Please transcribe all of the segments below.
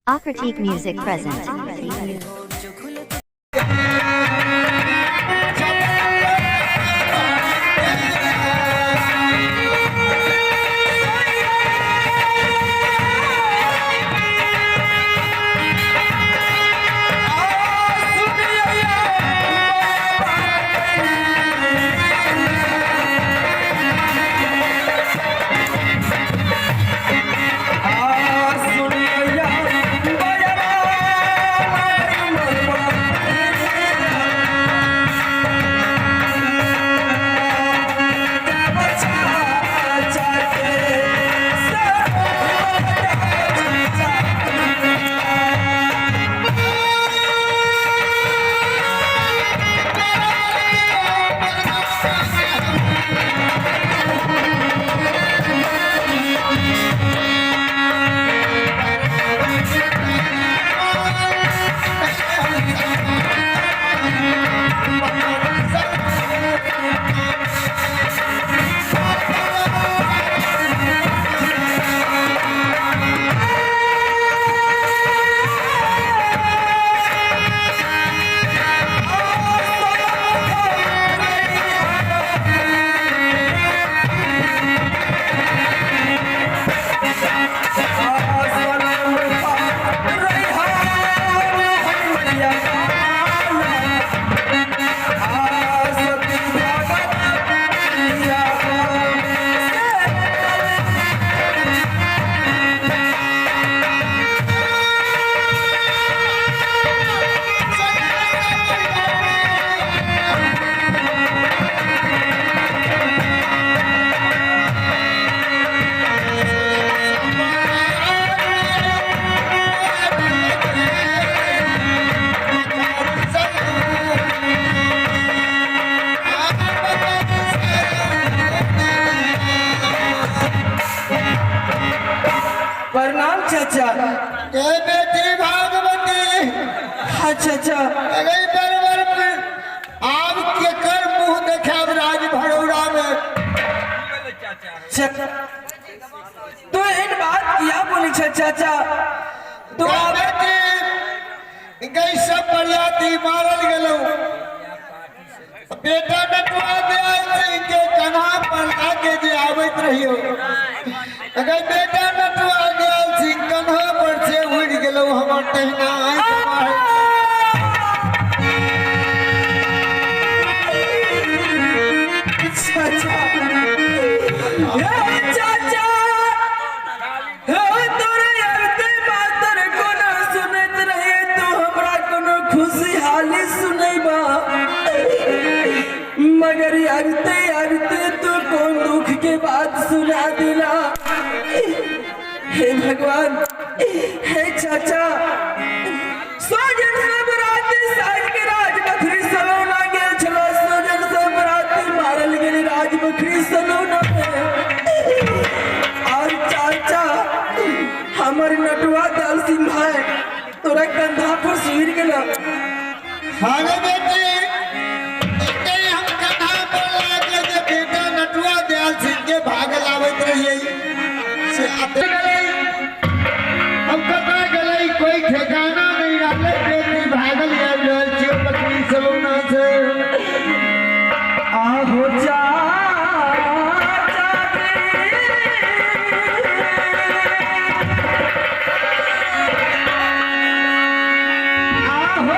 Akratik Music present. प्रणाम चाचा। के बेटी भागवती। हाँ चाचा। अरे बरबर पे आब केकर मुंह देखाब राज भरौरा में। तो एहन बात किया बोली छे चाचा? तो के आब बेटी गई सब बरियाती मारल गेलौ, बेटा नटुआ दयाल सिंह के कन्हा पर लाके जे आबैत रहियो, अगर बेटा नटुआ दयाल सिंह कन्हा पर से उड़ि गेलौ हमर तहिना आँखि मारल। चाचा, हे चाचा, हे तोरे आबते मातर कोनो सुनैत रहे तो हमरा कोनो खुशहाली सुनैबा, मगर आबते आबते तो कौन दुख के बात सुना दिला। हे भगवान, हे चाचा, सोजन सब रात साँझ के राज बखरी सलौना गेल छलो, सोजन सब रात मारल गेल राज बखरी सलौना में। और चाचा हमर नटुआ दल सिंह भाई तोरा कंधा पर सुइर गेल। हाँ रे बेटी, एके हम कन्हा पर लाके जे बेटा नटुआ दयाल सिंह के भागल आबैत रहियै से आते गेलै, हम कतऽ गेलै कोई ठेकाना नहीं रहलै। बेटी भागल आबि रहल छियै बकरी सलौना से। आहो चाचा आहो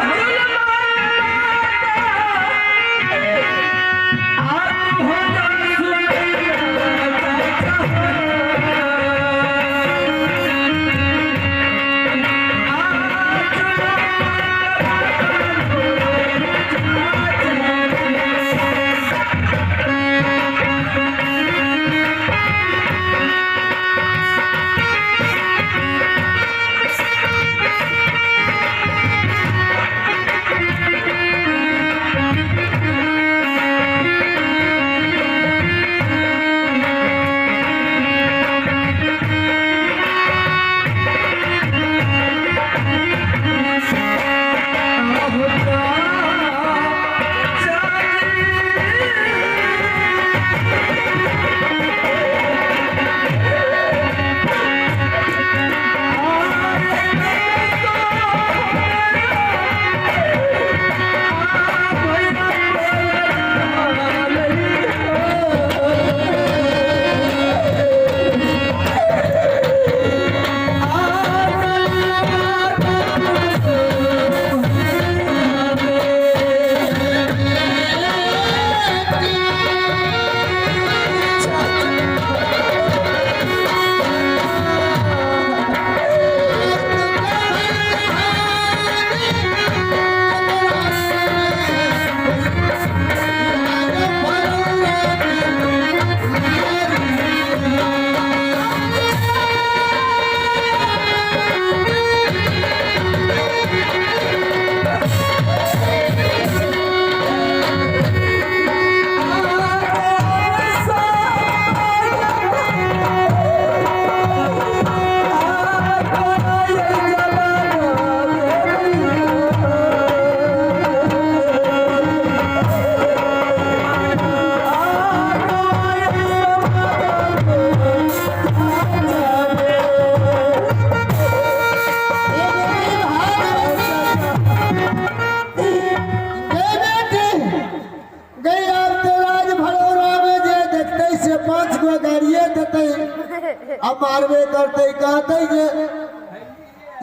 अब मारबे करते कहते जे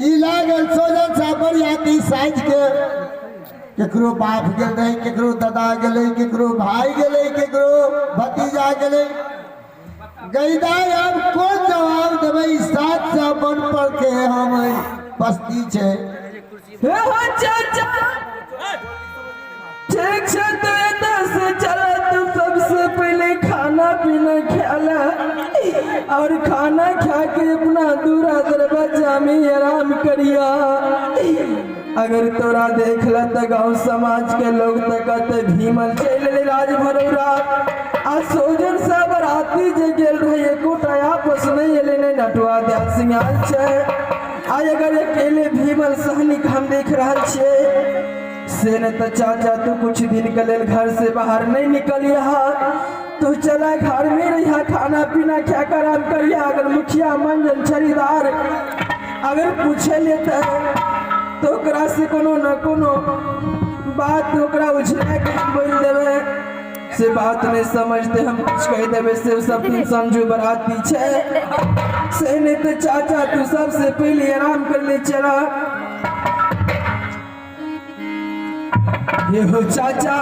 ई लागल सोजन सा बरियाती साइज के केकरो बाप गेल रहे, केकरो दादा गेलै, केकरो भाई गेलै, केकरो भतीजा गेलै। गैदाय अब कोन जवाब देबै? सात सौ मन पर के हम बस्ती छै। हे हो चाचा, ठीक छै तो एतऽ से चला, तू सबसे पहले खाना पीना खाला और खाना खा के अपना दूरा दरवाजा में आराम करिया। अगर तोरा देखला तो गांव समाज के लोग तो कहते भीमल चल ले राज भरौरा आ सोजन सब बराती जे गेल रहे एकोटा आपस नहीं एले, नहीं नटुआ दयाल सिंह आयल छै। आज अगर अकेले भीमल सहनी के हम देख रहल छियै से न तो चाचा तू कुछ दिन के लेल घर से बाहर नहीं निकलिया, तू चला घर में रहिया, खाना पीना खा कर आराम करिया। अगर मुखिया मंजन छड़ीदार अगर पूछे ले तो ओकरा से कोनो न कोनो बात ओकरा उझला के हम बोल देवे, से बात नहीं समझते हम कुछ कह देवे से सब तुम समझू बराती छै। से नहीं तो चाचा तू सबसे पहले आराम कर ले चला। ये हो चाचा,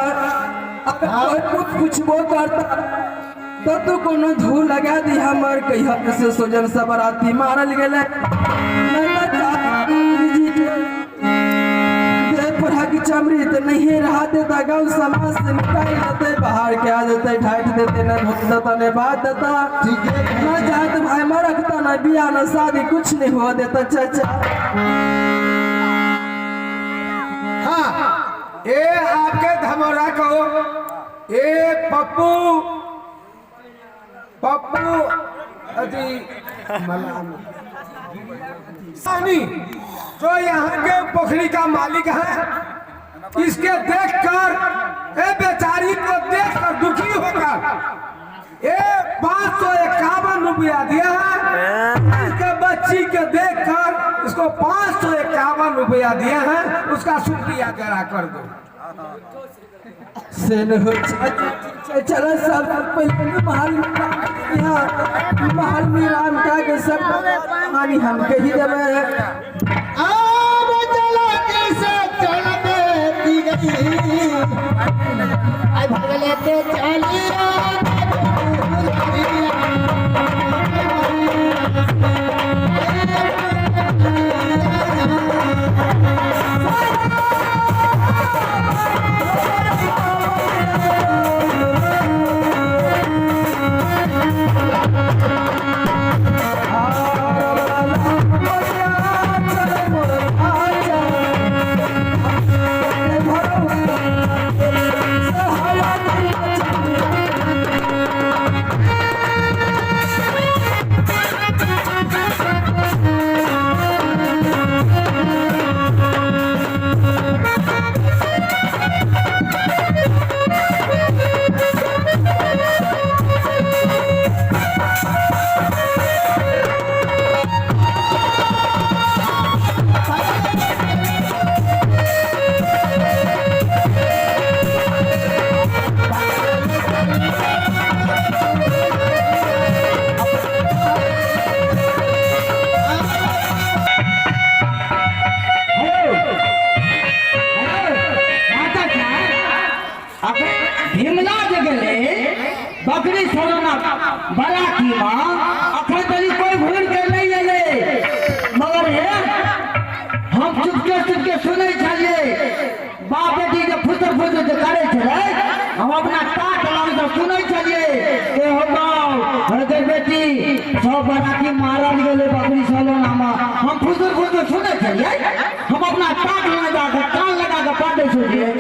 अगर कोई कुछ पूछबो करता तो तू कोनो धूल लगा दी हमर कहिया से सोजन सब बराती मारल गेलै। नहीं तो चाचा जी के देह पर हक चमड़ी तो नहीं रहा देता, गाँव समाज से निकाल देते, बाहर के आ देते, ढाट देते, न भूत देता न बात देता, ठीक है न जात भाई में रखता, न बियाह न शादी कुछ नहीं हुआ देता चाचा। हाँ, ये आपके धमोरा को ये पप्पू पप्पू अति सानी जो यहाँ के पोखरी का मालिक है, इसके देखकर ए बेचारी को देखकर दुखी होकर ये 551 रुपया दिया है। इसके बच्ची के देखकर इसको 551 रुपया दिया है, उसका शुक्रिया जरा कर दो। से न हो चाचा, चला सब पहले महल में यहाँ महल में राम का के सब कहानी हम कही देवे। अब चला कैसे चल बेटी गई आई भगले ते चलिया। भीमला जे गेलै बकरी छोड़ना बराती मां अखन तक कोई घूर के नहीं एलै, मगर हे हम चुपके चुपके सुनै छलियै बाप बेटी जे फुसर फुसर जे करै छलै, हम अपना टाट लग से सुनै छलियै के हो बाप हरदे बेटी सब बराती मारल गेलै बकरी छोड़ना मां। हम फुसर फुसर सुनै छलियै, हम अपना टाट लगा के कान लगा के पढ़ै छलियै,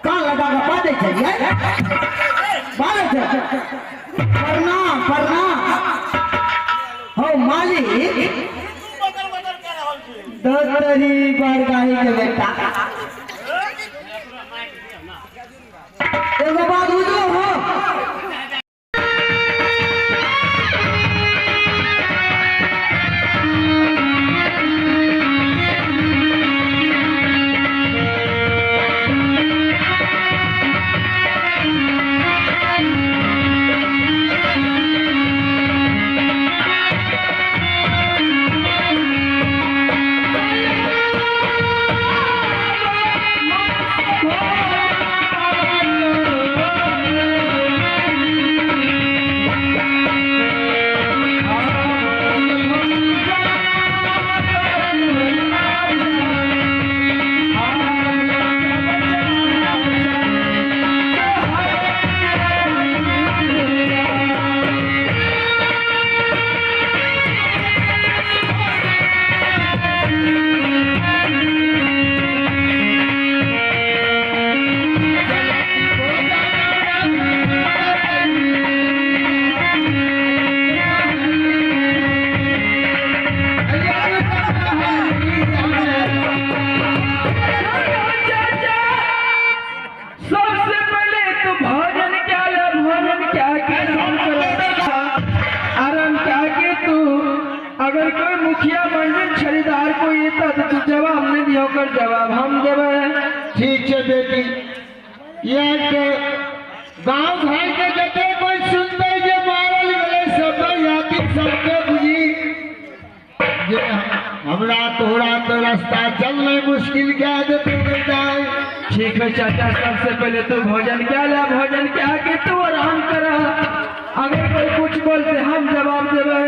कान लगा के पढ़ै छलियै। प्रणाम प्रणाम हो मालिक, दस्तरी बरगाही के बेटा एगो बात बुझो हो। कोई एता तो तू जवाब नहीं दियो कर जवाब हम देवे। ठीक है बेटी, यह के गांव घर के जते कोई सुनते जे मारल गेलै सब याति सबके बुझी जे हमरा तोरा तो रास्ता चलने मुश्किल क्या देते जाए। ठीक है चाचा, सबसे पहले तो भोजन क्या ला, भोजन क्या के तू आराम कर, अगर कोई कुछ बोलते हम जवाब देवे।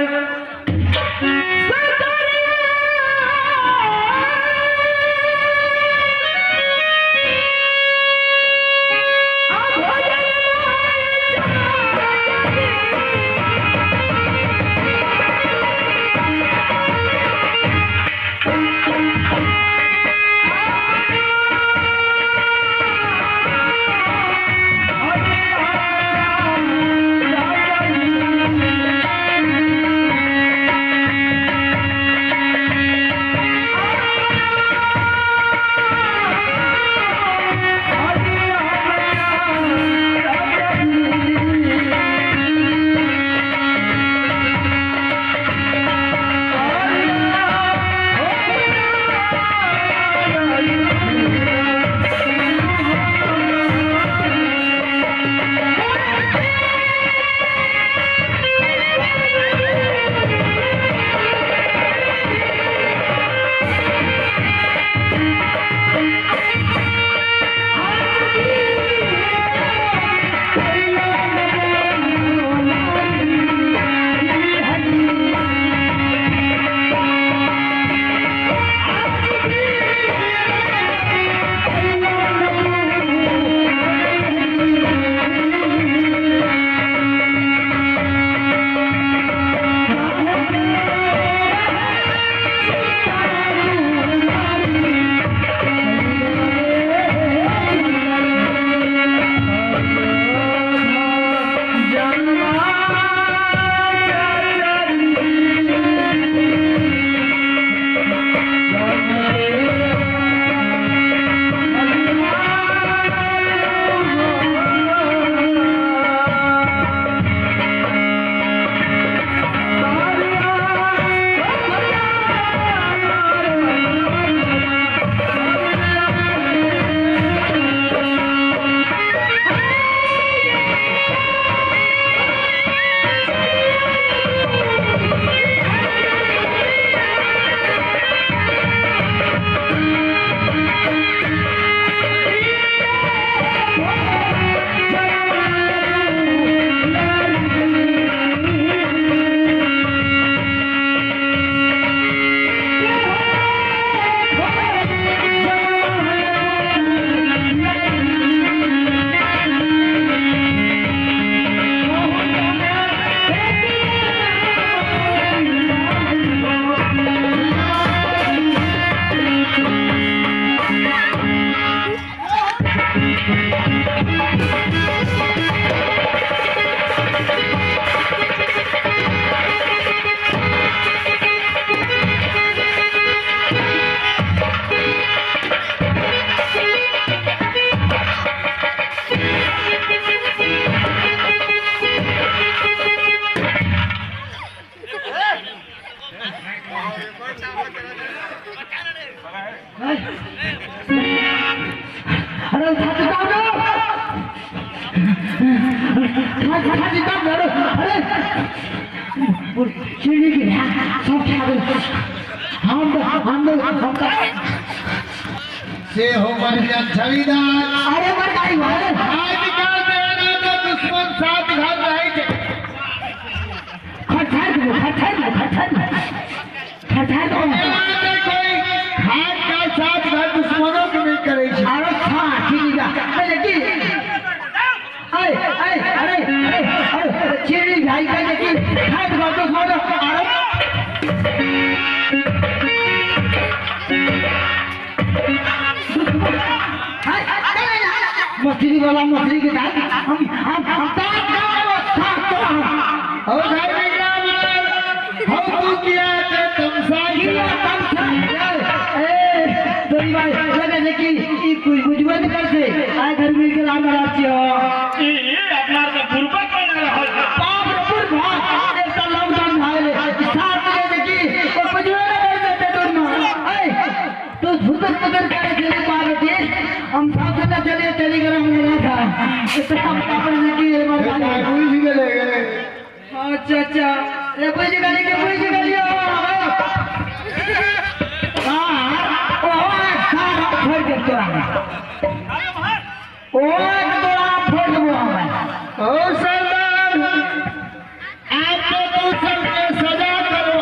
से हो मरिया छविदार। अरे मर गई अरे आज निकाल देना तो दुश्मन साथ घर रहे छे। खठार दो खठार दो खठार दो खठार दो कोई खाट का साथ घर दुश्मनों के नहीं करे छे। अरे हां ठीक है अरे की अरे अरे अरे अरे अरे चिड़ी भाई का की खाट घर दुश्मन। अरे मछली वाला मछली के साथ हम हम हम हो भाई विक्रम हम तू किया ते तमसा किया तमसा ए तोरी भाई लगे जे कि ई कुछ बुझबे न करते आय घर मिल के राम राज छियो ई अपना के बुरबा कोना रहल बाप रे बुरबा एकटा लॉकडाउन भए साथ के जे कि ओ बुझबे न करते ते दुनिया। टेलीग्राम मिला था इतना बड़ा की मर्दानी बुझ गेलै गे। हाँ चाचा रे बुझ गेली के बुझ गेली हां ओ सारा फोड़ दे तोरा ओ तोरा फोड़ देबो हम। ओ सरदार आप तो तू सबके सजा करो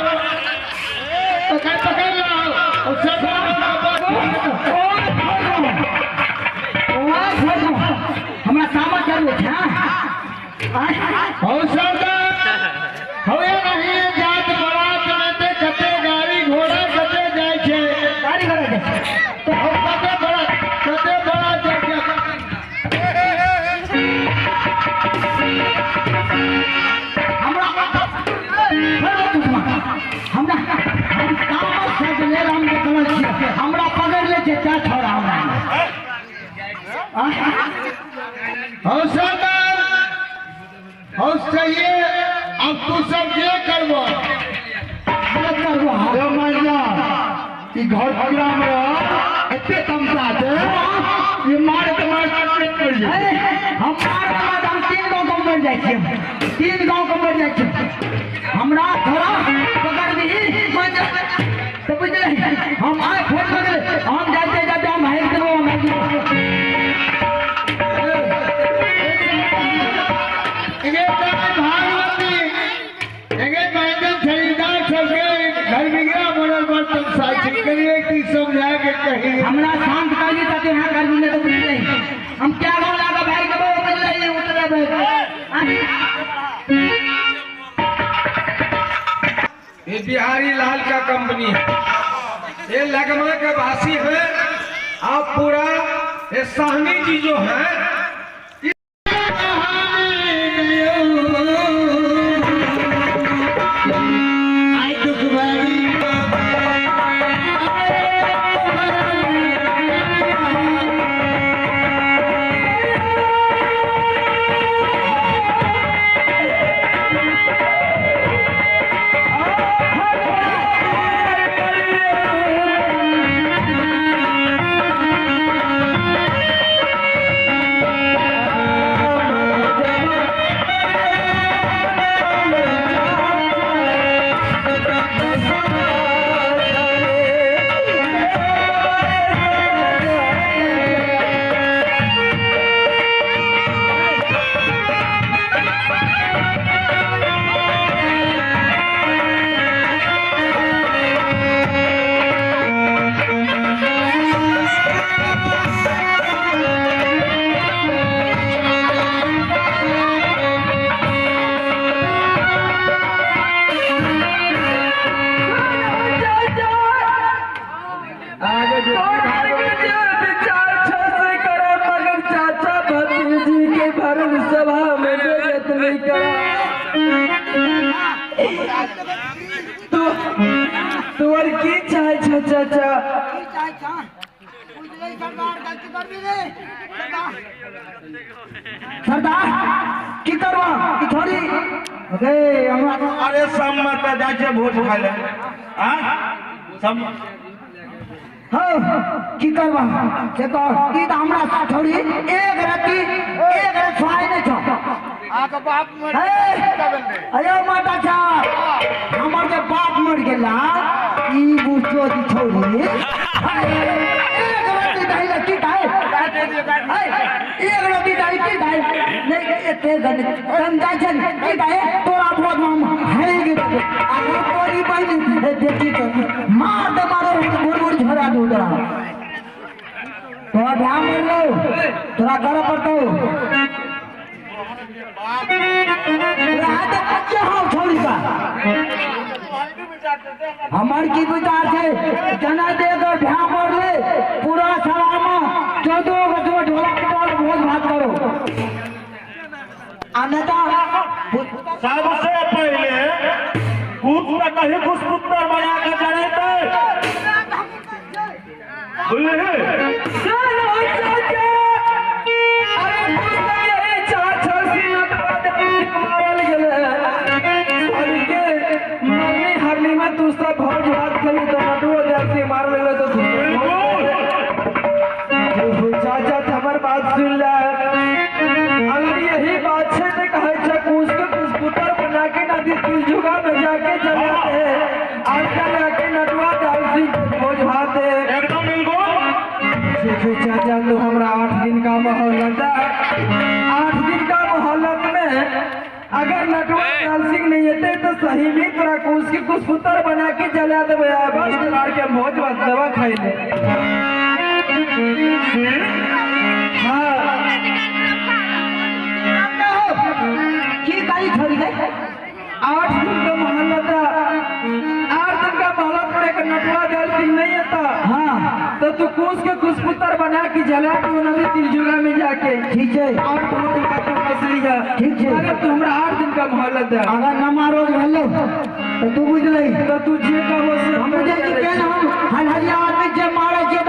पकड़ पकड़ लाओ और सरदार हमरा सामा जरूर छै। हो सरदार होए नहीं जात बरात में ते कते गाड़ी घोड़ा कते जाय छै गाड़ी घोड़ा जाय छै तो हम कते बड़ा जाय छै। हमरा हमरा हम सामा से ले हम देखल छियै हमरा पकड़ ले छै ता छोड़ा हमरा। हो सरदार हो चाहिए अब तू सब जे करबो करबो। रे मैया ई घर पूरा में एते तमसा छै ये मार के मार के पड़ जाए। हम मार के मार हम 3 गांव के मर जाइ छियै 3 गांव के मर जाइ छियै। हमरा थोड़ा पकड़ दही तो बुझले हम आए फोन कर हम जाते जाते हम भाग देबो हम भाग हमरा शांत कर दी यहाँ कर दी तो बुझले हम क्या गाँव लागा भाई के बुझले उतरे भाई। ये बिहारी लाल का कंपनी है ये लगमा के वासी है आप पूरा ये साहनी जी जो है तोर की चाहे छा चाचा सरदार की करबा की छोड़ी अरे हमरा अरे सब मत जाय छै भोज खाय ले हां सब हां की करबा से कह ई त हमरा छोड़ी एक राती एक रात छुआय नै छौ आ के बाप मर अरे माता छा हमर के बाप मर गेला ई बुझो दी छोड़ी एक राती दही ले की खाए एक रोटी दही की खाए नहीं एते गन गंदा छन की खाए तोरा भोज में हम हेगे आ तोरी बहिन बेटी के मार दे मारो बुर बुर झोरा दू तोरा तोरा ध्यान मरलो तोरा कर पड़तो छोड़ी का हमार की विचार छै जना देकर ध्यान मरले पूरा सलामा 14 गो ढोला के भोज भात करो अन्यथा सबसे पहले कुछ कहीं कुछ पुत्र बना के चढ़ेते बुझलिए। चलो चाचा अरे पुत्र चाचा मारल गेले के मरनी हरनी में तू सब भोज भात खली तो नटुओ जैसे मारल गेले तो चाचा हमर बात सुन ले। अगर यही बात है तो कहे छे कुछ के कुछ पुत्र बना के नदी तिलजुगा में जाके जला दे और जला के नटुआ दयाल सिंह के भोज भात दे। एकदम बिल्कुल। देखो चाचा तो हमरा 8 दिन का मोहलत है। 8 दिन का मोहलत में अगर नटुआ दयाल सिंह नहीं होते तो सही भी तोरा कुछ के कुछ पुत्र बना के जला देबे बस तोरा के भोज भात दवा खाई ले। हाँ की गाली छोड़ी गई? 8 दिन का मोहलत है। 8 दिन का मोहलत में अगर नटुआ दयाल सिंह नहीं आता हाँ तो तू कुछ के कुछ पुत्र बना के जला तू नदी तिलजुगा में जाके। ठीक है। और भोज भात मछली है। ठीक है। अगर तू हमरा 8 दिन का मोहलत है अगर न मारो भेलो तो तू बुझ लही तो तू जे कहो से हम बुझे कि केन हम हलहलिया आदमी जे मारे जे